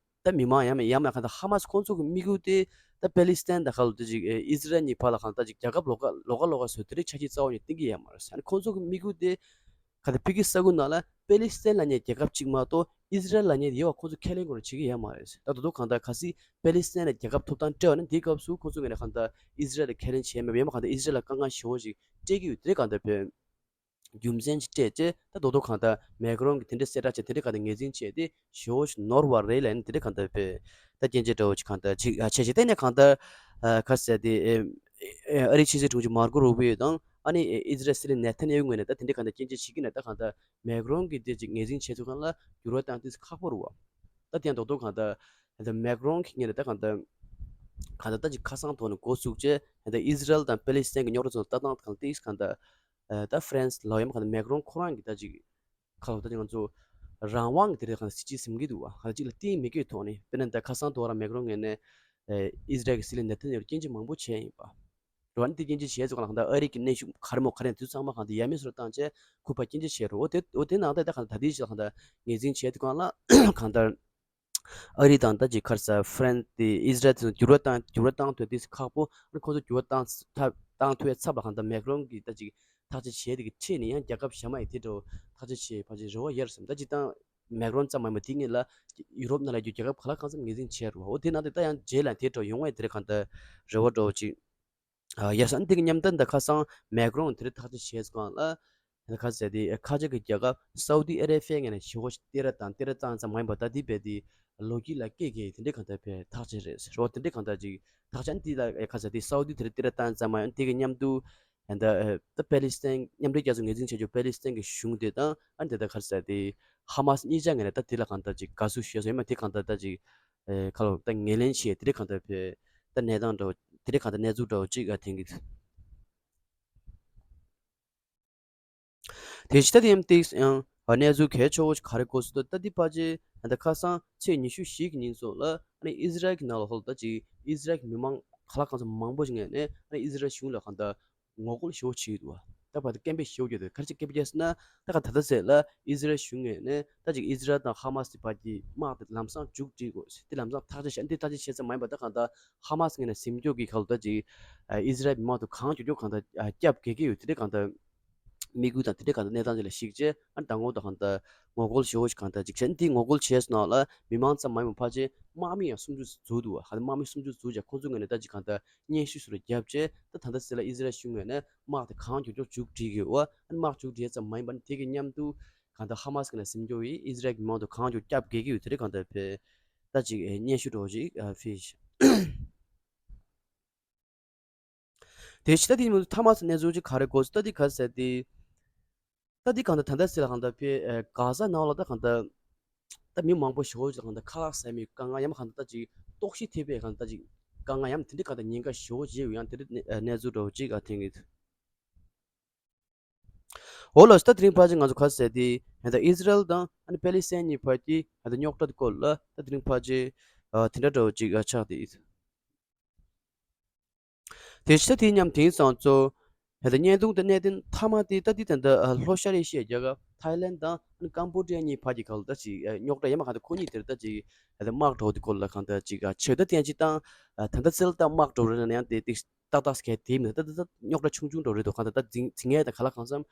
ད་མི་མང་ཡང་མེད་ཡང་མེད་གང་ལྟར་ཧ་མ་སི་ཁོང་ཚོ་གི་དམིགས་ཡུལ་དེ་ད་པེ་ལི་སི་ཐན་དང་ག་ལ་དེ་ཅིག་ཨི་ཟི་རལ་གཉིས་བར་ལ་གང་ལྟར་ཅིག་རྒྱལ་ཁབ་ལོགས་ཀ་ལོགས་ཀ་ལོགས་ཀ་བཟོ་དེ་རིགས་ཆ་ཤས་རྩ་བ་ནས་གཏིང་གི་ཡོད་མ་རེད། ཨ་ནི་ཁོང་ཚོ་གི་དམིགས་ཡུལ་དེ་ག་ད་ཕ་གི་ས་ཁུལ་ནང་ལ་པེ་ལི་སི་ཐན་ལབ་མཁན་རྒྱལ་ཁབ་གཅིག་མ་གཏོགས་ཨི་ཟི་རལ་ལབ་མཁན་དེ་ཡོད་པ་ཁོང་ཚོ་ཁས་ལེན་དགོས་རེད་བྱེད་ཀྱི་ཡོད་མ་རེད། ད་དོ་དོ་གང་ལྟར་གལ་སྲིད་པེ་ལི་སི་ཐན་ལ་རྒྱལ་ཁབ་ཐོབ་ཐང་སྤྲད་པ་ན་དེའི་སྐབས་སུ་ཁོང་ཚོ་ངོས་ནས་གང་ལྟར་ཨི་ཟི་རལ་ལ་ཁས་ལེན་བྱས་མེད་པ་ཡང་མ་གང་ལྟར་ཨི་ཟི་རལ་ལ་དཀའ་ངལ་ཞེ་པོ་ཞིག་སྤྲད་ཀྱི་ཡོད་དེ་གང་ལྟར་བོད། རྒྱུ་མཚན་ཅིག་སྤྲད་རྗེས་ད་རྡོག་རྡོག་གང་ལྟར་མེག་རོན་གྱིས་དེ་འདྲའི་གསལ་བསྒྲགས་བྱས་དེ་འདྲའི་གང་ལྟར་ངོས་འཛིན་བྱས་ཏེ་ཞེ་པོ་ཞིག་ནོར་བ་རེད་ལབ་ནས་དེ་འདྲའི་གང་ལྟར་བས་ད་སྐྱོན་བརྗོད་འདྲ་བོ་ཅིག་གང་ལྟར་ཅིག་ཨ་བྱས་བྱས་ད་ནས་གང་ལྟར་ཨ་ག་ཟེར་དེ་ཨེ་ཨེ་ཨ་རིའི་ཕྱི་སྲིད་དྲུང་ཆེ་མར་ཀོ་རུ་པིའོ་དང་ཨ་ནི་ཨེ་ཨི་ཟི་རལ་སྲིད་བློན་ནེ་ཐན་ཡ་ཧུ་ངོས་ནས་ད་དེ་འདྲའི་གང་ལྟར་སྐྱོན་བརྗོད་བྱེད་ཀྱི་ན་ད་གང་ལྟར་མེག་རོན་གྱིས་དེ་ཅིག་ངོས་འཛིན་བྱས་ཚུལ་གང་ལ་འགྱུར་བ་བཏང་དུས་ཁག་པོ་རེད་བ། ད་དེ་ཡང་རྡོག་རྡོག་གང་ལྟར་ད་མེག་རོན་གྱི་ངོས་ནས་ད་གང་ལྟར་གང་ལྟར་ད་ཅིག་ཁ་སང་ཐོག་ནས་འགོ་བཙུགས་རྗེས་ད་ཨི་ཟི་རལ་དང་པེ་ལི་སི་ཐན་གྱི་རྙོག་དྲ་ཚོ་ལ་ལྟ་སྟངས་གང་ལྟར་གང་ལྟར། ད་ཧྥ་རན་སི་ལ་ཡང་མ་གང་ལྟར་མེག་རོན་ཁོ་རང་གིས་ད་ཅིག་ཁ་ལོ་ད་ཅིག་ང་ཚོ་རང་དབང་གི་དེ་རེད་གང་ལྟར་སྲིད་ཇུས་ཟིན་གྱི་འདུག་བ། གང་ལྟར་ཅིག་ལ་གཏིང་མི་དགོས་ཐོག་ནས་དཔེར་ན་ད་ཁ་སང་དོ་རང་མེག་རོན་ངོས་ནས་ཨི་ཟི་རལ་གྱི་སྲིད་བློན་ནེ་ཐན་ཡ་ཧུར་སྐྱོན་བརྗོད་མང་པོ་བྱས་ཡིན་པ། རོ་ཨ་ནི་དེ་སྐྱོན་བརྗོད་བྱས་ཚོ་གང་ལ་གང་ལྟར་ཨ་རི་གི་གནོན་ཤུགས་ག་རེ་མོ་ག་རེ་དུས་ཚང་མ་གང་ལྟར་ཡ་མེད་བཟོ་བཏང་བྱས་ཁུ་ཕར་སྐྱོན་བརྗོད་བྱས་རོ། འོ་དེ་འོ་དེ་ནང་ལྟར་ད་གང་ལྟར་ད་ལྟའི་ཆ་ལ་གང་ལྟར་ངོས་འཛིན་བྱས་དུས་གང་ལ་གང་ལྟར། ཨ་རི་དང་ད་ཅིག་ཁར་ས་ཧྥ་རན་སི་དེ་ཨི་ཟི་རལ་དེ་ཚོ་འགྱུར་བ་བཏང་འགྱུར་བ་བཏང་ཐུབ་དེ་ཁག་པོ་ཨ་ཁོ་ཚོ་འགྱུར་བ་བཏང་ཐབས་བཏང་ཐུབ་པའི་ཚབ་ལ་གང་ལྟར་མེག་རོན་གྱིས་ད་ཅིག་ཐག་གཅོད་བྱས་དེ་གི་ཁྲིད་ནས་ཡང་རྒྱལ་ཁབ་གཞན་མ་ཡི་དེ་འདྲ་ཐག་གཅོད་བྱས་ཕལ་ཆེར་རེ་བ་ཡོད་རེད་བསམ། ད་ཅིག་ད་མེག་རོན་ཙམ་མ་ཡིན་པ་དེ་ངེད་ལ་ཡུ་རོབ་ནང་ལ་ཡོད་རྒྱལ་ཁབ་ག་ལ་གང་འཚམ་ངོས་འཛིན་བྱས་རེད་བ། འོ་དེ་ནང་དེ་ད་ཡང་རྗེས་ལ་དེ་འདྲ་ཡོང་བས་དེ་རེད་གང་ལྟར་རེ་བ་འདྲ་བོ་ཅིག་ཡ་སང་དེ་གི་མཉམ་དུ་ད་ཁ་སང་མེག་རོན་དེ་རིང་ཐག་གཅོད་བྱས་སྒང་ལ། ཁ་ཟེར་དེ་ཁ་ཆེ་གི་རྒྱལ་ཁབ་སའུ་དི་ཨ་རེ་བྷི་ཡ་ངོས་ནས་ཞེ་པོ་ཞིག་སྟེར་ར་དང་སྟེར་ར་བཏང་ཙམ་མ་ཡིན་པ་ད་དེ་རྦད་དེ་ལོ་རྒྱུས་ལ་སྐད་གི་དེ་འདྲའི་གང་ལྟར་བས་ཐག་ཆོད་རེད་ཟེར་བ་དེ་འདྲའི་གང་ལྟར་ཅིག་ཐག་ཆོད་དེ་ལ་ཁ་ཟེར་དེ་སའུ་དི་དེ་རིང་སྟེར་ར་བཏང་ཙམ་མ་ཡིན་དེ་གི་མཉམ་དུ་ད་ད་པེ་ལི་སི་ཐན་མཉམ་འབྲེལ་རྒྱལ་ཚོགས་ངོས་འཛིན་བྱ་རྒྱུ་པེ་ལི་སི་ཐན་གི་གཞུང་དེ་དང་ཨ་ནི་དེ་ད་ཁ་ཟེར་དེ་ཧ་མ་སི་གཉིས་ཆ་ངོས་ནས་ད་དེ་ལ་གང་ལྟར་ཅིག་དགའ་བསུ་ཞུས་སོང་ཡིན་མ་དེ་གང་ལྟར་ད་ཅིག་ཁ་ལོ་ད་ངོས་ལེན་བྱས་དེ་འདྲའི་གང་ལྟར་བས་ད་གནས་སྟངས་འདྲ་བོ་དེ་འདྲའི་གང་ལྟར་གནས་ཚུལ་འདྲ་བོ་ཅིག་ཨ་ཐེངས་གི་དེ་ཕྱི་ད་དེ་ཡང་ཏིག་ཡང་གནས་ཚུལ་གལ་ཆེ་བོ་ཞིག་ག་རེ་གོ་སྲིད་འདུག་ད་འདི་ཕལ་ཆེར་ད་ཁ་སང་ཚེས་ཉི་ཤུ་བཞི་གི་ཉིན་སོགས་ལ་ཨ་ནི་ཨི་ཟི་རལ་གྱི་ནང་ལ་ཧོལ་ད་ཅིག་ཨི་ཟི་རལ་གྱི་མི་མང་ག་ལ་གང་འཚམ་མང་པོ་ཞིག་ངོས་ནས་ཨ་ནི་ཨི་ཟི་རལ་གཞུང་ལ་གང་ལྟར་ངོ་རྒོལ་ཞེ་པོ་བྱས་ཡོད་འདུག་ད་བར་དུ་སྐད་འབོད་ཞེ་པོ་བརྒྱབ་འདུག་ག་རེ་ཅིག་སྐད་འབོད་བརྒྱབ་ཟེར་ན་ད་ག་ད་ལྟ་ཟེར་ལ་ཨི་ཟི་རལ་གཞུང་ངོས་ནས་ད་ཅིག་ཨི་ཟི་རལ་དང་ཧ་མ་སི་དེ་བར་གྱི་དམག་དེ་ལམ་སང་མཇུག་སྒྲིལ་དགོས་ཟེར་དེ་ལམ་སང་ཐག་གཅོད་བྱས་འདི་ཐག་གཅོད་བྱས་ཙམ་མ་ཡིན་པ་ད་གང་ལྟར་ཧ་མ་སི་ངོས་ནས་ཟིན་སྐྱོབ་ཀྱི་ཁ་ལོ་ད་ཅིག་ཨི་ཟི་རལ་མི་མང་དུ་གང་མགྱོགས་མགྱོགས་གང་ལྟར་སྐྱབས་དགོས་ཀྱི་ཡོད་དེ་འདྲའི་གང་ལྟར། དམིགས་ཡུལ་དང་དེ་འདྲའི་གང་ལྟར་གནས་སྟངས་ཅིག་ལ་གཞིགས་བྱས། ཨ་ནི་མདང་དགོང་དང་གང་ལྟར་ངོ་རྒོལ་ཞེ་པོ་ཞིག་གང་ལྟར་ཅིག་བྱས། ཨ་ནི་དེའི་ངོ་རྒོལ་བྱས་སོང་ནང་ལ་མི་མང་ཙམ་མ་ཡིན་པ་ཕལ་ཆེར་དམག་མི་ཡང་སུམ་ཅུ་ཙམ་འཛུལ་འདུག་བ། ཧ་ལམ་དམག་མི་སུམ་ཅུ་འཛུལ་བྱས། ཁོང་ཚོའི་ངོས་ནས་ད་ཅིག་གང་ལྟར་སྙན་ཞུ་ཞིག་ལ་བརྒྱབ་བྱས། ད་ད་ལྟ་ཟེར་ལ་ཨི་ཟི་རལ་གཞུང་ངོས་ནས་དམག་དེ་གང་མགྱོགས་མགྱོགས་མཇུག་སྒྲིལ་དགོས་བ། ཨ་ནི་དམག་མཇུག་སྒྲིལ་ཙམ་མ་ཡིན་པ་ནི་དེ་གི་མཉམ་དུ་གང་ལྟར་ཧ་མ་སི་གི་ནས་ཟིན་སྐྱོ་ཡིས་ཨི་ཟི་རལ་གྱི་མི་མང་དུ་གང་མགྱོགས་སྐྱོབ་དགོས་ཀྱི་ཡོད། དེ་རེད། གང་ལྟར་ཕེ་ད་ཅིག་ཨེ་སྙན་ཞུ་འདྲ་བོ་ཅིག་ཨ་ཕེ་ཤི། དེ་ཕྱི་ད་དེ་མི་ཐ་མ་སི་གནས་ཚུལ་ཅིག་ག་རེ་གོ་སི་ད་དེ་ག་ཟེར་དེ། ད་དེ་གང་ལྟར་ད་ལྟ་སི་ལ་གང་ལྟར་ཕེ་ཨེ་གྷ་ཟ་ནང་ལ་ད་གང་ལྟར་ད་མི་མང་པོ་ཞེ་པོ་ཅིག་གང་ལྟར་ཁ་ལག་ཟ་མི་དཀའ་ངལ་ཡང་མ་གང་ལྟར་ད་ཅིག་ལྟོགས་ཤི་ཐེབས་པའི་གང་ལྟར་ད་ཅིག་དཀའ་ངལ་ཡང་དེ་འདྲའི་གང་ལྟར་ཉེན་ཁ་ཞེ་པོ་ཅིག་ཡོད། ཡང་དེ་འདྲའི་གནས་ཚུལ་འདྲ་བོ་ཅིག་ག་ཐེངས་ཀྱི། འོ་ལགས་སོ། ད་དེ་རིང་ཕལ་ཆེར་ང་ཚོ་ག་ཟེར་དེ་ད་ཨི་ཟི་རལ་དང་ཨ་ནི་པེ་ལི་སི་ཐན་གཉིས་བར་གྱི་ད་རྙོག་དྲ་དེ་སྐོར་ལ་ད་དེ་རིང་ཕལ་ཆེར་དེ་འདྲ་འདྲ་བོ་ཅིག་ཆགས་ཏེ། དེ་ཕྱི་དེ་མཉམ་དེང་སང་ཚོ་ད་བརྙན་ཐུང་དེ་གནད་དོན་མཐའ་མ་དེ་ད་དེ་ད་ལྟ་ལྷོ་ཤར་ཨེ་ཤི་ཡའི་རྒྱལ་ཁབ་ཐའི་ལན་དང་ཨ་ནི་ཀམ་བོ་ཌི་ཡ་གཉིས་བར་གྱི་ག་ལ་ད་ཅིག་རྙོག་དྲ་ཡང་མ་གང་ལྟར་ཁོ་གཉིས་དེར་ད་ཅིག་དམག་འགྲོ་དེ་སྐོར་ལ་གང་ལྟར་ཅིག་ཆེ་ད་ཏན་ཅིག་དང་ད་ལྟ་ཚེ་ལ་ད་དམག་འགྲོ་རེ་ན་ཡང་དེ་ཏིག་ཏག་ཏག་སྐད་དེ་མི་ད་ད་ད་རྙོག་དྲ་ཆུང་ཆུང་འགྲོ་རེད་འདུག་གང་ལྟར་ད་འཛིང་འཛིང་ཡས་དང་ག་ལ་གང་འཚམ་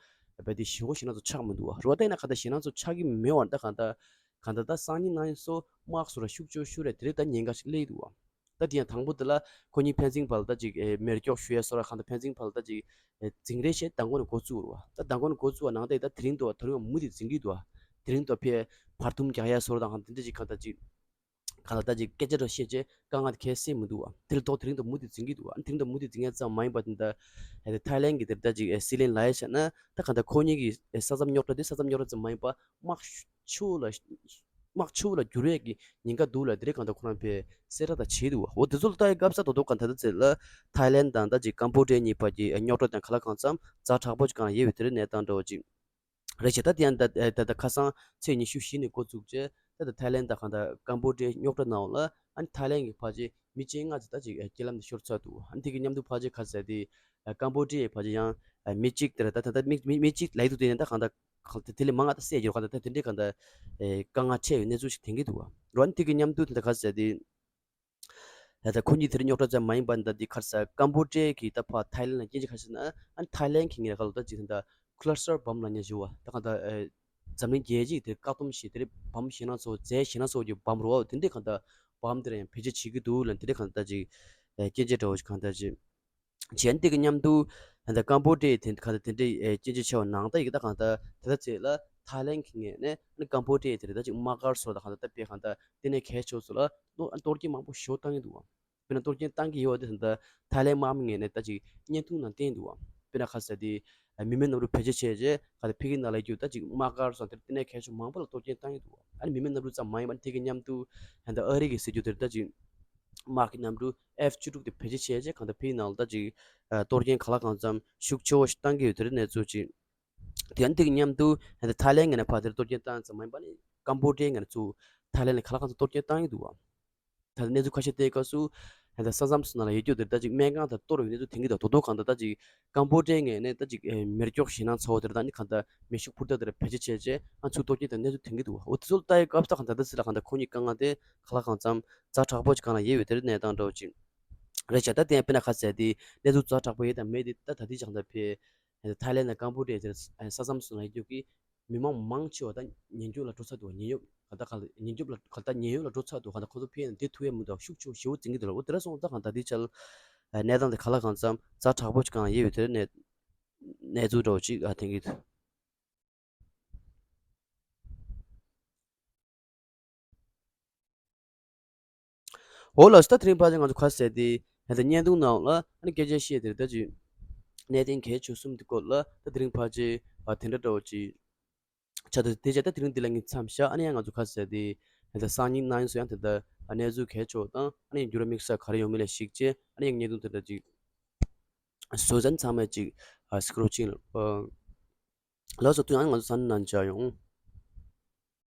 བས་དེ་ཞེ་པོ་ཞེ་ན་ཚོ་ཆགས་མི་འདུག་བ། རོ་ད་ཡིན་ན་གང་ལྟར་ཞེ་ན་ཚོ་ཆགས་ཀྱི་མེད་བར་ད་གང་ལྟར་གང་ལྟར་ད་སང་ཉིན་གནངས་ཉིན་སོ་དམག་སོ་ར་ཤུགས་ཆེ་ཤུ་རེ་དེ་རེད་ད་ཉེན་ཁ་ཞིག་སླེབས་འདུག་བ། ད་དེ་ཡང་དང་པོ་དེ་ལ་ཁོ་གཉིས་ཕན་ཚུན་བར་ལ་ད་ཅིག་ཨེ་མེར་སྐྱོག་ཞུ་ཡས་སོ་ར་གང་ལྟར་ཕན་ཚུན་བར་ལ་ད་ཅིག་ཨེ་འཛིང་རེས་བྱས་མདང་དགོང་ནས་འགོ་བཙུགས་རུ་བ། ད་མདང་དགོང་ནས་འགོ་བཙུགས་བ་ནང་ད་ད་དེ་རིང་དུ་བ་དེ་རིང་བ་མུ་མཐུད་འཛིང་གི་འདུག་བ། དེ་རིང་དུ་བ་ཕེ་བར་འདུམ་རྒྱག་ཡས་སོ་ར་དང་གང་ལྟར་དེ་འདྲ་ཅིག་གང་ལྟར་ཅིག་གང་ལ་ད་ཅིག་སྐད་ཆ་འདྲ་བཤད་བྱས་དཀའ་ངལ་དེ་གས་སེལ་མི་འདུག་བ། དེ་ལ་ཐོག་དེ་རིང་དུ་མུ་མཐུད་འཛིང་གི་འདུག་བ། དེ་རིང་དུ་མུ་མཐུད་འཛིང་ཡས་ཙམ་མ་ཡིན་པ་དེ་འདྲ་ཨེ་ཐའི་ལན་གྱི་དེ་ད་ཅིག་ཨེ་སྲིད་བློན་ལ་ཡ་བྱས་ན་ད་གང་ལྟར་ཁོ་གཉིས་ཀྱི་ཨེ་ས་མཚམས་རྙོག་དྲ་དེ་ས་མཚམས་རྙོག་དྲ་ཙམ་མ་ཡིན་པ་དམག་ཆུ་ལ་དམག་ཆུ་ལ་འགྱུར་ཡས་ཀྱི་ཉེན་ཁ་འདུག་ལ་དེ་རིང་གང་ལྟར་ཁོ་རང་ཕེ་གསལ་བསྒྲགས་དང་བྱས་འདུག་བ། འོ་དེ་ཚོ་ལ་ལྟ་ཡི་སྐབས་ས་དོ་དོ་གང་ད་ལྟ་ཚེ་ལ་ཐའི་ལན་དང་ད་ཅིག་ཀམ་བོ་ཌི་ཡ་གཉིས་བར་གྱི་རྙོག་དྲ་དང་ག་ལ་གང་འཚམ་ཛ་དྲག་པོ་ཅིག་གང་ཡོད་པའི་དེ་རིང་གནས་སྟངས་འདྲ་བོ་ཅིག་རེད་བྱས། ད་དེ་ཡང་ད་ད་ད་ཁ་སང་ཚེས་ཉི་ཤུ་བཞི་ནས་འགོ་བཙུགས་བྱས་ད་ད་ཐའི་ལན་དང་གང་ད་ཀམ་བོ་ཌི་ཡའི་རྙོག་དྲ་ནང་ལ་ཨ་ནི་ཐའི་ལན་གྱི་ཕལ་ཆེར་མི་བཅོ་ལྔ་ཙམ་ད་ཅིག་རྐྱེན་ལམ་དུ་ཤོར་ཚར་འདུག་ཨ་ནི་དེ་གི་མཉམ་དུ་ཕལ་ཆེར་ག་ཟེར་དེ་ཀམ་བོ་ཌི་ཡའི་ཕལ་ཆེར་ཡང་མི་གཅིག་དེ་ར་ད་ད་ད་མི་མི་མི་གཅིག་ལ་ཡི་དུ་དེ་ནས་ད་གང་ད། གང་ལྟར་དེ་ལས་མང་ང་ད་བསད་རྒྱུ་གང་ལྟར་ད་དེ་འདྲའི་གང་ལྟར་ཨེ་དཀའ་ངལ་འཕྲད་ཡོད་གནས་ཚུལ་ཞིག་དྲན་གྱི་འདུག་བ། རོ་ཨ་ནི་དེ་གི་མཉམ་དུ་དེ་འདྲ་ག་ཟེར་དེ་ད་ལྟ་ཁོ་གཉིས་དེར་རྙོག་དྲ་ཙམ་མ་ཡིན་པ་འདི་འདི་ག་ཟེར་ཀམ་བོ་ཌི་ཡ་གི་ད་ཕར་ཐའི་ལན་ལ་སྐྱོན་ཅིག་ག་ཟེར་ན་ཨ་ནི་ཐའི་ལན་གི་ངེད་ར་ག་ལོ་ད་ཅིག་ད་ཀླ་སི་ཊར་བམ་ལ་ཉེ་ཞུ་བ་ད་གང་ལྟར་ཨེ་འཛམ་གླིང་རྒྱལ་སྤྱིའི་དེ་བཀག་སྡོམ་བྱེད་དེ་རེད་བམ་ཞེ་ན་ཚོ་རྫས་ཞེ་ན་ཚོ་གི་བམ་རོ་བ་དེ་འདྲའི་གང་ལྟར་བམ་དེ་ར་ཡང་བེད་སྤྱོད་བྱེད་ཀྱི་འདུག་ལ་དེ་འདྲའི་གང་ལྟར་ད་ཅིག་ཨེ་སྐྱོན་ཅིག་འདྲ་བོ་ཞིག་གང་ལྟར་ཅིག་གཞན་དེ་གི་མཉམ་དུ་ད་ལྟ་ཀམ་བོ་ཌི་ཡའི་དེ་ག་ད་དེ་འདྲའི་ཨེ་སྐྱོན་བརྗོད་བྱས་པ་ནང་ད་ཡི་གེ་ད་གང་ལྟར་ད་ལྟ་ཚེ་ལ་ཐའི་ལན་གྱི་ངོས་ནས་ནི་ཀམ་བོ་ཌི་ཡའི་དེ་རེད་ད་ཅིག་དམག་སྒར་སོགས་ད་གང་ལྟར་ད་དཔེ་གང་ལྟར་ལྟེ་གནས་གལ་ཆེ་ཚོ་ལ་གཏོར་གཏོར་སྐྱོན་མང་པོ་ཞེ་པོ་བཏང་གི་འདུག་བ། དཔེར་ན་གཏོར་སྐྱོན་བཏང་གི་ཡོད་པ་དེ་ད་ལྟ་ཐའི་ལན་དམག་མི་ངོས་ནས་ད་ཅིག་བརྙན་ཐུང་ནང་བསྟན་འདུག་བ། དཔེར་ན་ག་ཟེར་དེ་མི་མེད་གནམ་གྲུ་བེད་སྤྱོད་བྱས་རྗེས་ག་ད་ཕ་གི་ནང་ལ་ཡོད་རྒྱུ་ད་ཅིག་དམག་སྒར་སོགས་དེར་ལྟེ་གནས་གལ་ཆེ་མང་པོ་ལ་གཏོར་སྐྱོན་བཏང་གི་འདུག་བ། ཨ་ནི་མི་མེད་གནམ་གྲུ་ཙམ་མ་ཡིན་པ་དེ་གི་མཉམ་དུ་ད་ལྟ་ཨ་རི་གི་ཟེར་རྒྱུ་དེར་ད་ཅིག་དམག་གི་གནམ་གྲུ་ཨེཕ་བཅུ་དྲུག་དེ་བེད་སྤྱོད་བྱས་རྗེས་གང་ལྟར་ཕ་གི་ནང་ལ་ད་ཅིག་ཨ་གཏོར་སྐྱོན་ག་ལ་གང་འཚམ་ཤུགས་ཆེ་བོ་ཞིག་བཏང་གི་ཡོད་དེ་རེད་གནས་ཚུལ་ཅིག་དེ་ཡང་དེ་གི་མཉམ་དུ་ད་ལྟ་ཐའི་ལན་ངོས་ནས་ཕར་དེར་གཏོར་སྐྱོན་བཏང་ཙམ་མ་ཡིན་པ་ནི་ཀམ་བོ་ཌི་ཡའི་ངོས་ནས་ཚུར་ཐའི་ལན་ལ་ག་ལ་གང་འཚམ་གཏོར་སྐྱོན་བཏང་གི་འདུག་བ། ད་ལྟ་གནས་ཚུལ་ཁ་ཤས་བལྟས་སྐབས་སུ་ད་ལྟ་ས་མཚམས་སུ་ནང་ལ་ཡོད་རྒྱུ་དེར་ད་ཅིག་སྨན་ཁང་དང་གཏོར་བའི་གནས་ཚུལ་ཐོན་གྱི་འདུག་དོ་དོ་གང་ལྟར་ད་ཅིག་ཀམ་བོ་ཌི་ཡའི་ངོས་ནས་ད་ཅིག་ཨེ་མེར་སྐྱོག་ཞེད་སྣང་ཚ་བོ་དེར་ད་ནི་གང་ལྟར་མེ་ཤུགས་འཕུར་མདའ་དེར་བེད་སྤྱོད་བྱས་རྗེས་ཨ་ཚུར་གཏོར་སྐྱོན་དང་གནས་ཚུལ་ཐོན་གྱི་འདུག་འོ་དེ་ཚོ་ལ་ལྟ་ཡི་སྐབས་ད་གང་ལྟར་ད་སི་ལ་གང་ལྟར་ཁོ་གཉིས་དཀའ་ངལ་དེ་ག་ལ་གང་འཚམ་ཛ་དྲག་པོ་ཅིག་གང་ལ་ཡོད་པའི་དེར་གནས་སྟངས་འདྲ་བོ་ཅིག་རེད་བྱས། ད་དེ་ཡང་དཔེར་ན་ག་ཟེར་དེ་གནས་ཚུལ་ཛ་དྲག་པོ་ཡོད་དང་མེད་དེ་ད་ད་ལྟའི་ཆ་ད་ཕེ་ཐའི་ལན་དང་ཀམ་བོ་ཌི་ཡ་དེར་ས་མཚམས་སུ་ལ་ཡོད་རྒྱུ་གི་མི་མང་མང་ཆེ་བ་ད་ཉེན་སྐྱོབ་ལ་འགྲོ་ཚར་འདུག་ཉེན་སྐྱོབ་ག་ད་ག་ལ་ཉེན་སྐྱོབ་ལ་ག་ད་ཉེན་གཡོལ་ལ་འགྲོ་ཚར་འདུག་ག་ད་ཁོ་ཚོ་ཕེ་ཡང་བསྡད་ཐུབ་ཡ་མི་འདུག་ཤུགས་ཆེ་བོ་ཞེ་བོ་འཛིང་གི་འདུག་ལ། འོ་དེ་འདྲ་སོང་ཙང་གང་ད་འདི་ཆ་ལ་གནས་སྟངས་དེ་ག་ལ་གང་འཚམ་ཛ་དྲག་པོ་ཅིག་གང་ལ་ཡོད་པའི་དེར་གནས་གནས་ཚུལ་འདྲ་བོ་ཅིག་ཨ་ཐེངས་ཀྱི་འདུག་འོ་ལགས་སོ། ད་དེ་རིང་ཕལ་ཆེར་ང་ཚོ་ག་ཟེར་དེ་ད་བརྙན་ཐུང་ནང་ལ་ཨ་ནི་སྐད་ཆ་བཤད་དེར་ད་ཅིག་གནད་དོན་གལ་ཆེ་གསུམ་དེ་སྐོར་ལ་ད་དེ་རིང་ཕལ་ཆེར་ཨ་དེ་འདྲ་འདྲ་བོ་ཅིག་ཆ་ད་དེ་བྱས་ད་དེ་རིང་འདི་ལ་ངས་མཚམས་བཞག་ཨ་ནི་ཡང་ང་ཚོ་ག་ཟེར་དེ་ད་སང་ཉིན་གནངས་ཉིན་སུ་ཡང་དེ་ད་གནས་ཚུལ་གལ་ཆེ་དང་ཨ་ནི་འགྱུར་བ་དམིགས་བསལ་ག་རེ་ཡོང་མིན་ལ་གཞིགས་བྱས་ཨ་ནི་ཡང་བརྙན་ཐུང་དེ་འདྲ་ཅིག་བཟོ་ཚན་ཚང་མས་ཅིག་ཨ་སི་ཀྲོ་ཅིང་ལགས་སོ། དུ་ཡང་ང་ཚོ་ས་ནང་བྱ་ཡོང་།